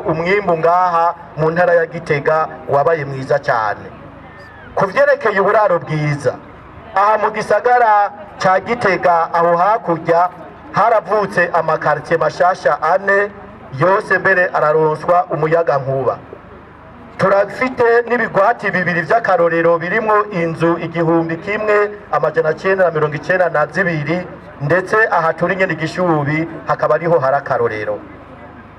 Umwimbu ngaha mu ntara ya Gitega wabaye mwiza cyane. Ku vyerekeye uburaro bwiza aha mu gisagara ca Gitega, aho hakurya haravutse amakartie mashasha ane, yose mbere araronswa umuyaga nkuba. Turafite n'ibigwati bibiri vy'akarorero birimwo inzu 1992, ndetse aha turi nyene Igishubi hakaba ariho hari akarorero.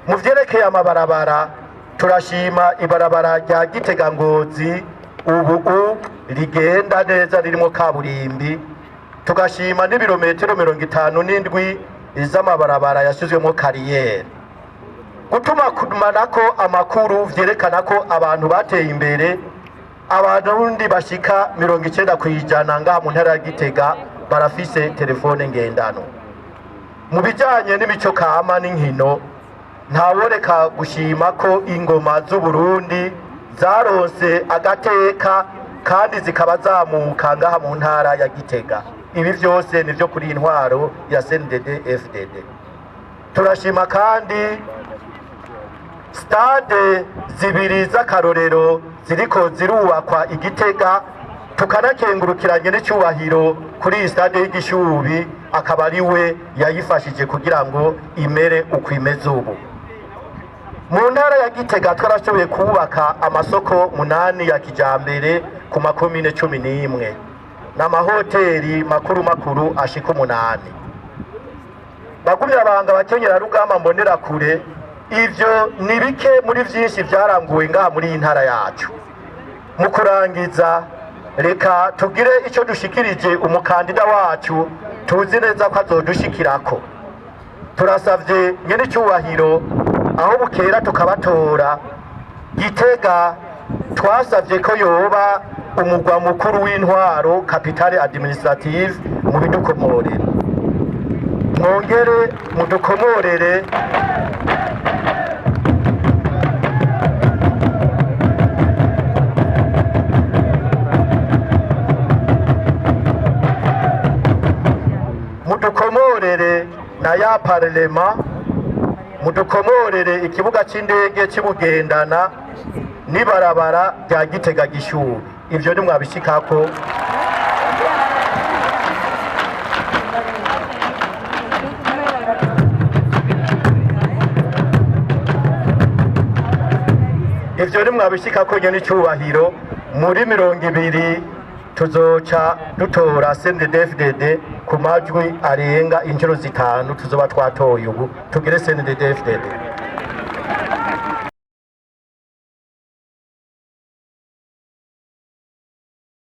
Mu vyerekeye amabarabara, turashima ibarabara rya Gitega Ngozi ubu rigenda neza, ririmo kaburimbi. Tugashima n'ibirometero 57 z'amabarabara yashyizwemo carrière. Gutuma kumanako amakuru vyerekana ko abantu bateye imbere. Abarundi bashika 90% ngaha mu ntara ya Gitega barafise telefone ngendanwa. Mu bijanye n'imico kama n'inkino, ntaworeka gushima ko ingoma z'Uburundi zaronse agateka kandi zikaba zamuka ngaha mu ntara ya Gitega. Ibi vyose nivyo kuri intwaro ya CNDD FDD. Turashima kandi stade zibiri z'akarorero ziriko zirubakwa Igitega, tukanakengurukiranye n'icyubahiro kuri iyi stade y'Igishubi, akaba ari we yayifashije kugira ngo imere uko imeze ubu. Mu ntara ya Gitega twarashoboye kubaka amasoko munani ya kijambere ku makomine 11 n'amahoteli makuru makuru ashika umunani. Bagumyabanga, abakenyerarugamba, mbonerakure, ivyo ni bike muri vyinshi vyaranguwe ngaha muri iyi ntara yacu. Mu kurangiza, reka tugire icyo dushikirije umukandida wacu tuzi neza ko azodushikirako. Turasavye nyene icyubahiro, aho bukera tukabatora, Gitega twasavye ko yoba umugwa mukuru w'intwaro, capitale administrative. Mu bidukomorere, mwongere mudukomorere mudukomorere na ya parlement, mudukomorere ikibuga c'indege c'Ibugendana n'ibarabara rya Gitega Gishubi. Ivyo nimwabishikako. Ivyo nimwabishikako, nyene icubahiro, muri 20 tuzoca dutora CNDD-FDD ku majwi arenga inshuro zitanu tuzoba twatoye ubu. Tugire CNDD-FDD.